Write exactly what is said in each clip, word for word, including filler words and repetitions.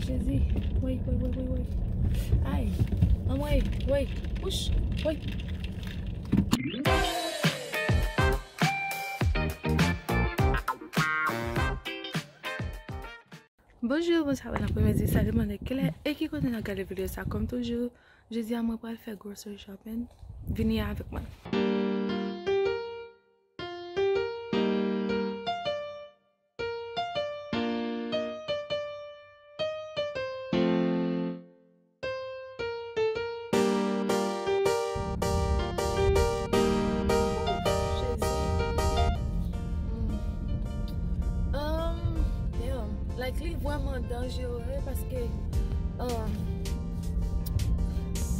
Jezi, woy, woy, woy, woy, woy. Ay, anmwey, woy, wouch, woy. Bonjou, bonswa, bon apremidi, sa depann de kilè e ki kote n ap gade videyo sa. Kòm toujou, jodi a mwen pral fè grocery shopping. Vini avèk mwen. Jezi. Mm. Um, damn. Like, li vrèman danjere paske, um,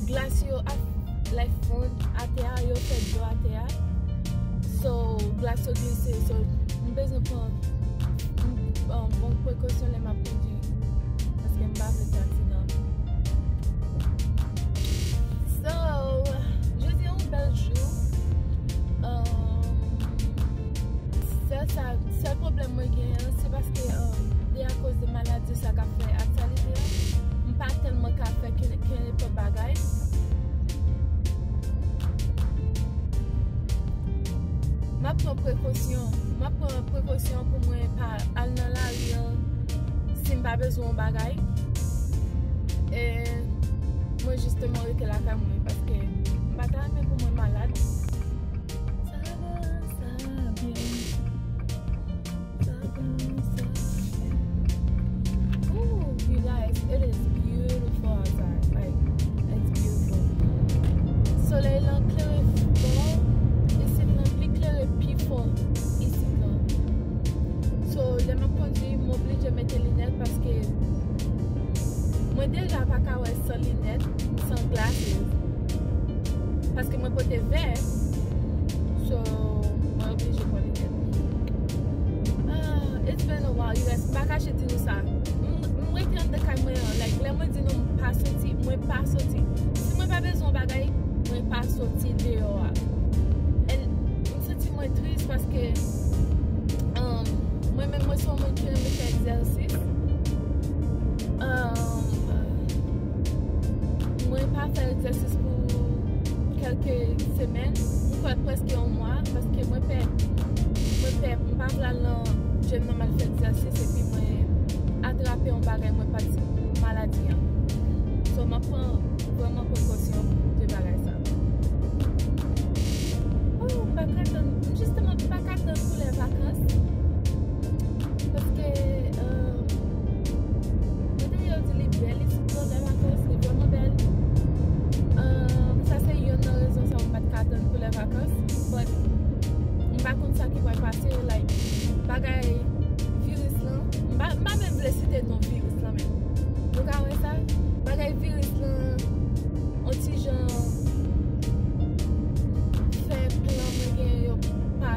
glas yo ap, like, fonn atè a, yo fè dlo atè a. So, glas yo glise. So, m bezwen pran, um, bon prekosyon lè m ap kondwi. Paske m pa vle fè aksidan. So, jodi a yon bèl jou. Um, sèl sa, sèl pwoblèm mwen genyen an, se paske, um, de akoz de maladi sa k ap fè aktyalite a, m pa tèlman ka fè ke, ke nenpòt bagay. M ap pran prekosyon. M ap pran prekosyon pou mwen pa al nan lari an si m pa bezwen yon bagay. E mwen jisteman rete lakay mwen paske m pa ta renmen pou mwen malad. Sa va, sa va byen. Sa va, sa va byen. Ooh, you guys, it is beautiful outside. Like, it's beautiful. Solèy lan klere fò isit lan, li klere pi fò isit lan. So, lè m ap kondwi, m oblije mete linèt paske mwen deja pa ka wè san linèt, san glasses. Paske mwen pote vè, so, mwen oblije pran linèt. Ah, it's been a while, you guys. M pa kache di nou sa. M, m rete anndan kay mwen an. Like, lè mwen di nou m pa soti, mwen pa soti. Si mwen pa bezwen yon bagay, mwen pa soti deyò a. And m santi mwen tris paske, um, mwen menm, mwen se yon moun ki renmen fè egzèsis. Um, mwen pa fè egzèsis pou kèlke semèn, m kwè prèske yon mwa, paske mwen pè, mwen pè, m pa vle al nan gym nan m al fè egzèsis epi mwen atrape yon bagay mwen pa t maladi an. So, m ap pran vrèman prekosyon de bagay sa. Oh, m pa ka tann, jisteman, m pa ka tann pou lè vakans. Paske, euh, mwen tande yo di li bèl isit lan, lè vakans, li vrèman bèl. Euh, sa se youn nan rezon sa m pa t ka tann pou lè vakans. But, m pa konn sa ki pral pase, like, bagay viris lan. M pa, m pa menm vle site non viris lan menm. Nou ka wè sa? Bagay viris lan, on ti jan fè plan mwen gen yo pa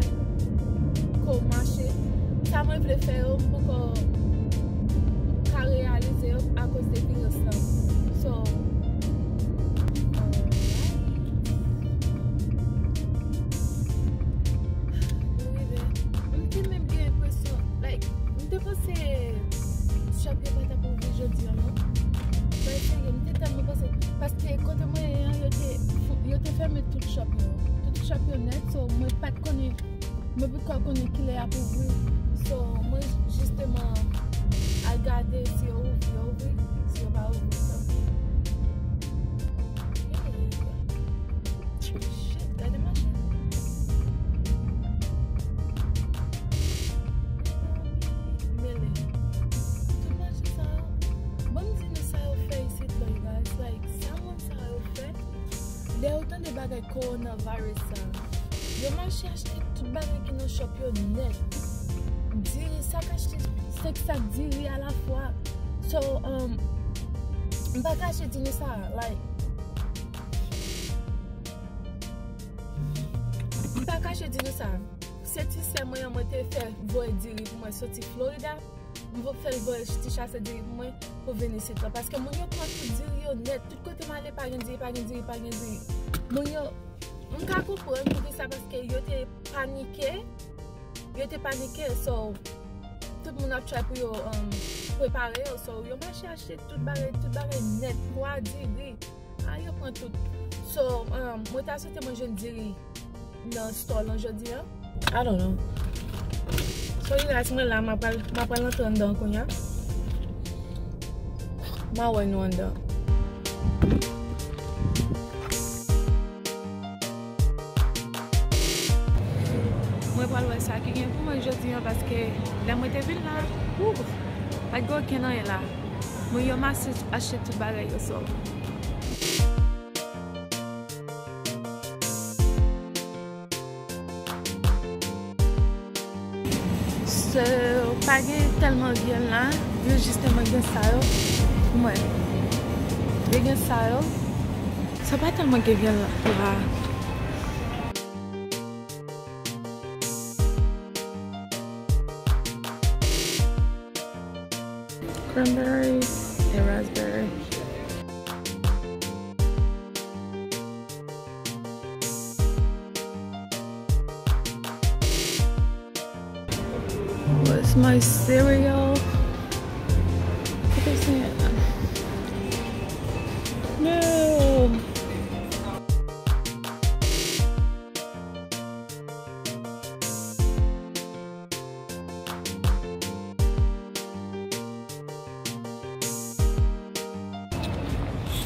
ko mache. Sa mwen vle fè yo, m poko ka reyalize yo akoz de viris lan. So, alright. Nou rive. M te menm gen enpresyon, like, m te panse shop yo pa t ap ouvri jodi an, non. Mwen serye, m te tèlman panse, paske kote mwen ye an, yo te, yo te fèmen tout shop yo. Tout shop yo nèt, so mwen pa t konnen, mwen potko konnen kilè y ap ouvri. So, mwen jisteman al gade si yo ouvri, yo ouvri. Si yo pa ouvri, tanpi. Hey. Shit, gade machin. Mele. Tout machin sa yo. Ban m di nou sa yo fè isit la, you guys. Like, sa moun sa yo fè. Lè yo tande bagay coronavirus sa, yo mache achte tout bagay ki nan shop yo nèt. Diri, sak achte senk sak diri alafwa. So, um, m pa kache di nou sa, like, m pa kache di nou sa. Se ti sè mwen an, mwen te fè voye diri pou mwen soti Florida. M vo-, fè l voye ti chase diri pou mwen pou vin isit la. Paske moun yo pran tout diri yo nèt. Tout kote m ale, pa gen diri, pa gen diri, pa gen diri. Moun yo, m ka konprann poukisa, paske yo te panike. Yo te panike, so, tout moun ap try pou yo, um, prepare yo. So, yo mache achte tout bagay, tout bagay nèt, pwa, diri. A, yo pran tout. So, um, mwen ta swete mwen jwenn diri nan store lan jodi a. I don't know. So, you guys, mwen la, m ap pral, m ap pral antre anndan kounye a. M a wè nou anndan. Mwen pral wè sa ki gen pou mwen jodi a, paske lè mwen te vin la, wou, pa t gen okenn anyen la. Mwen yo mache achte tout bagay yo, so. So, pa gen tèlman vyann la, yo jisteman gen sa yo. Mwen, yo gen sa yo. So, pa tèlman gen vyann la, la. Cranberry and raspberry. Where's my cereal? What is it? No.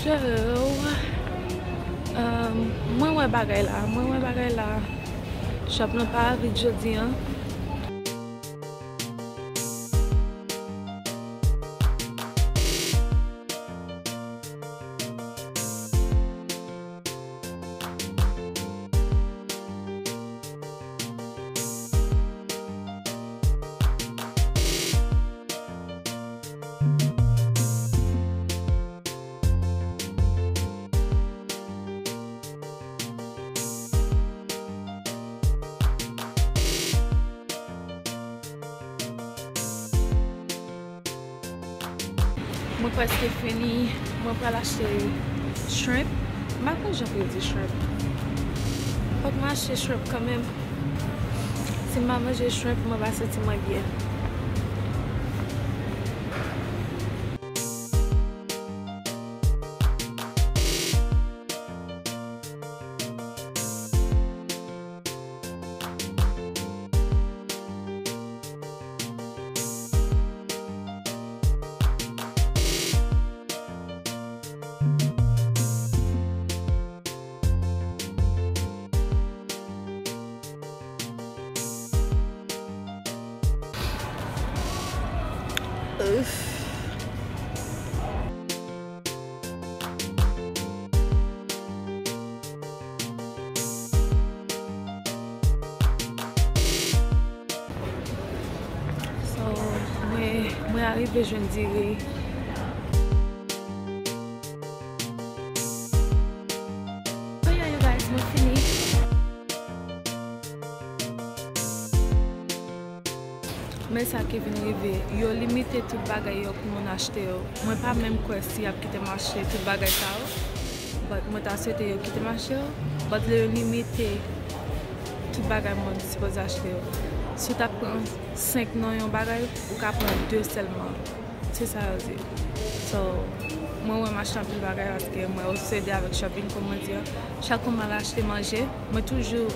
So, um, mwen wè bagay la, mwen wè bagay la. Shop lan pa vid jodi a. Mwen prèske fini. Mwen pral achte shrimp. M pa konn jan pou yo di shrimp. Fòk mwen achte shrimp kanmenm. Si m pa manje shrimp, mwen pa santi mwen byen. Ouf. So, mwen, mwen arive jwenn diri. So, yeah, you guys, mwen fini. Men sa ki vin rive, yo limite tout bagay yo pou moun achte yo. Mwen pa menm kwè si y ap kite m achte tout bagay sa yo. But mwen ta swete yo kite m achte yo. But lè yo limite tout bagay moun sipoze achte yo. Si w t ap pran senk nan yon bagay, ou ka pran de sèlman. Se sa yo di. So, mwen wè m achte anpil bagay paske mwen obsede avèk shopping, kòm mwen di an. Chak fwa m al achte manje, mwen toujou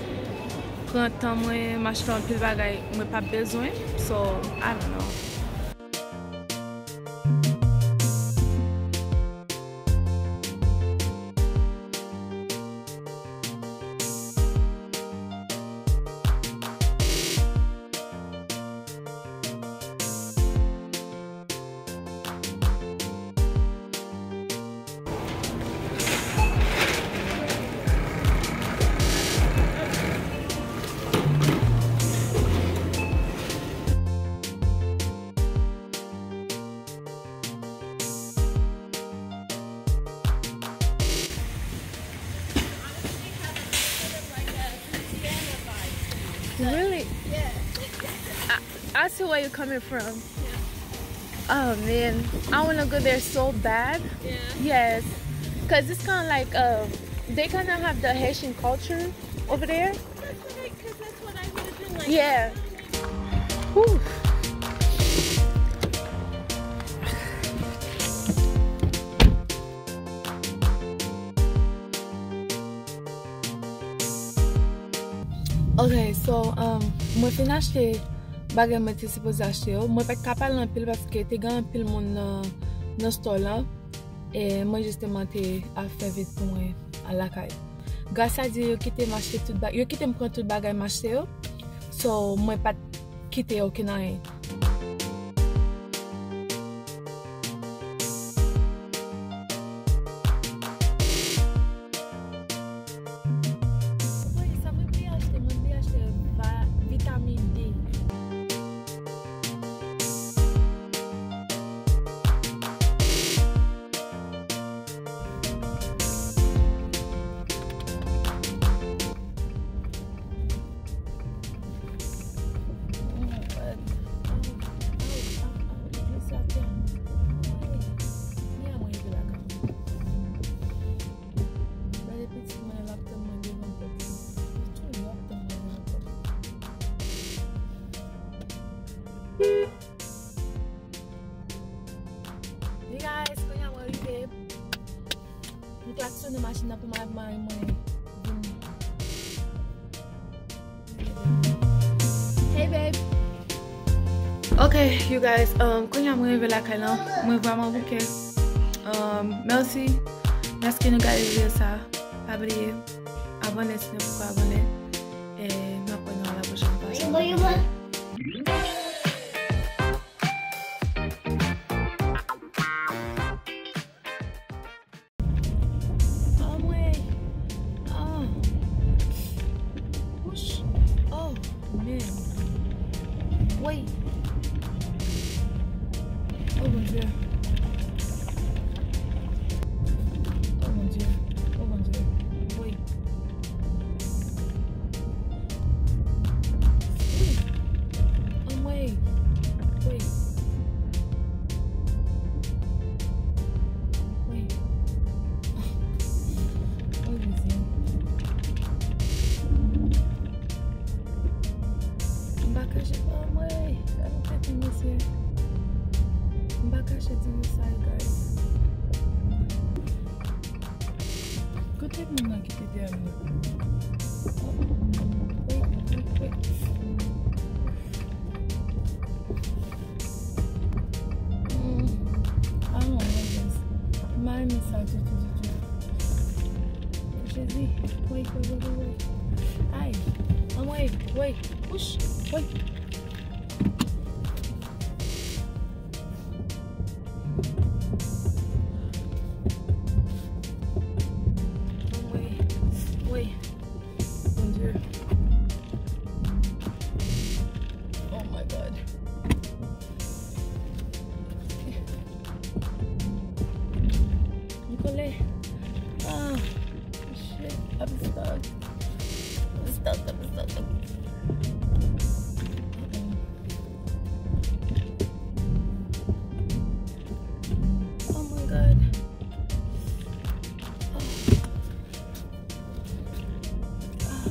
pran tan mwen, m achte anpil bagay mwen p ap bezwen. So, I don't know. Really? Yeah. I, I see where you're coming from. Yeah. Oh man, I wanna go there so bad. Yeah. Yes, cause it's kind of like uh, they kind of have the Haitian culture over there. That's what I, 'cause that's what I would have been like. Yeah. Whew. Ok, so, um, mwen fin achte bagay mwen te sipoze achte yo. Mwen pa t ka pale anpil paske te gen anpil moun nan, nan store lan. E mwen jisteman te ap fè vit pou mwen al lakay. Gras a Dye, yo kite m achte tout ba-, yo kite m pran tout bagay m achte yo. So, mwen pa t kite okenn anyen. Woy, sa mwen bliye achte, mwen bliye achte va-, vitamin D. Oh my God. Oh, oh, oh, oh, legliz la te anmwe. Kounye a mwen rive lakay mwen. Gade pitit mwen, l ap tann mwen devan pòt la. Li toujou ap tann mwen devan pòt la. Hey guys, kounye a mwen rive. M klaksonnen machin nan pou mari mwen vini. Hey babe. Ok, you guys, um, kounye a mwen rive lakay lan, mwen vrèman bouke. Um, mèsi dèske nou gade videyo sa. Pa bliye abòne si nou poko abòne. E m ap wè nou a la pwochèn fwa. Anmwey! Ah! Wouch! Oh, man! Woy! Oh, Bondye! Oh, Bondye! Oh, Bondye! Woy! Anmwey! Woy! Woy! Woy, Jezi! M pa kache, anmwey! Gade yon tèt moun, mesye! M pa kache di nou sa, you guys! Kote moun nan ki te dèyè m nan? Wait, wait, wait. Mm. Ah non, non, guys. M pa renmen sa ditou, ditou. Jezi. Wait, wait, wait, wait, wait. Ay. Anmwey, wait. Wouch. Wait. Anmwey. Woy. Bondye. Oh my God. M kole. Ah, shit. I'm stuck. I'm stuck, I'm stuck. Oh my God. Ah. Ah.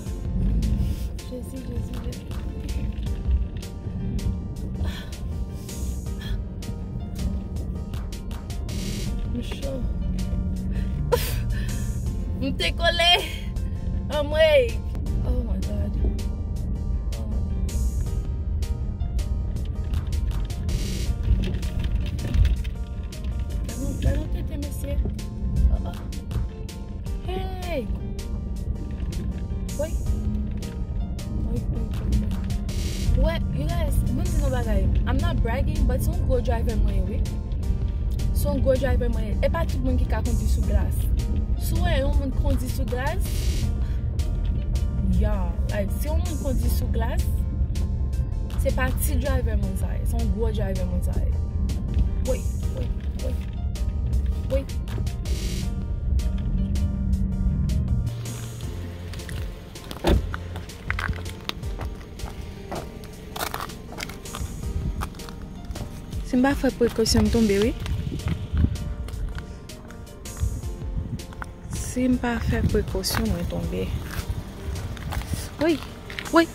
Jezi, Jezi, Jezi. Ah. M cho. M te kole. Anmwey. Oh my God. Oh my God. Gade yon, gade yon tete, mesye. Oh, oh. Hey! Woy! Woy, woy, woy, woy. Wè, you guys, mwen di nou bagay. I'm not bragging, but se yon gwo driver mwen ye, wi. Se yon gwo driver mwen ye. E pa tout moun ki ka kondi sou glas. Si w wè yon moun kondi sou glas, yeah, like, si yon moun kondi sou glas, se pa ti driver moun sa ye. Se yon gwo driver moun sa ye. Woy, woy, woy. Woy. Si m pa fè prekosyon, m tonbe, wi. Si m pa fè prekosyon, mwen tonbe. Woy, woy.